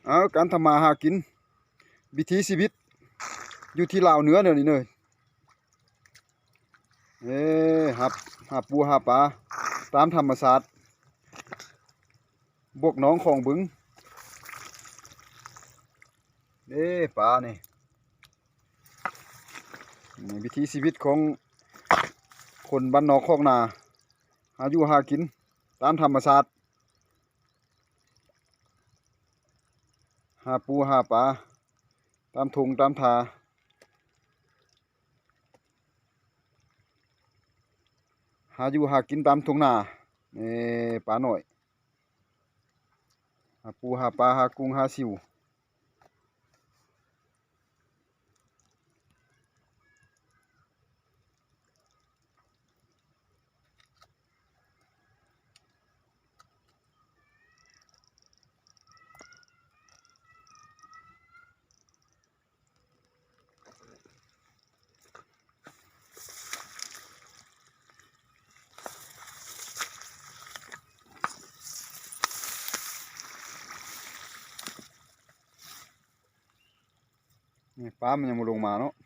ເອົາ ການທຳມາຫາກິນ ວິຖີຊີວິດຢູ່ທີ່ລາວເໜືອແນວນີ້ເນີ ເອີ ຫາ ຫາປູຫາປາຕາມທຳມະຊາດ ບວກໜອງຂອງບຶງ ເດ້ປານີ້ ນີ້ວິຖີຊີວິດຂອງຄົນບ້ານນອກຄອກນາ ຫາຢູ່ຫາກິນຕາມທຳມະຊາດ ຫາປູຫາປາຕາມທົ່ງຕາມທ່າ ຫາຢູ່ຫາກິນຕາມທົ່ງນາ ເອີ ປານ້ອຍ ຫາປູຫາປາ ຫາກຸ້ງ ຫາສິວ. ນີ້ ປາມັນຍັງບໍ່ລົງມາເນາະ.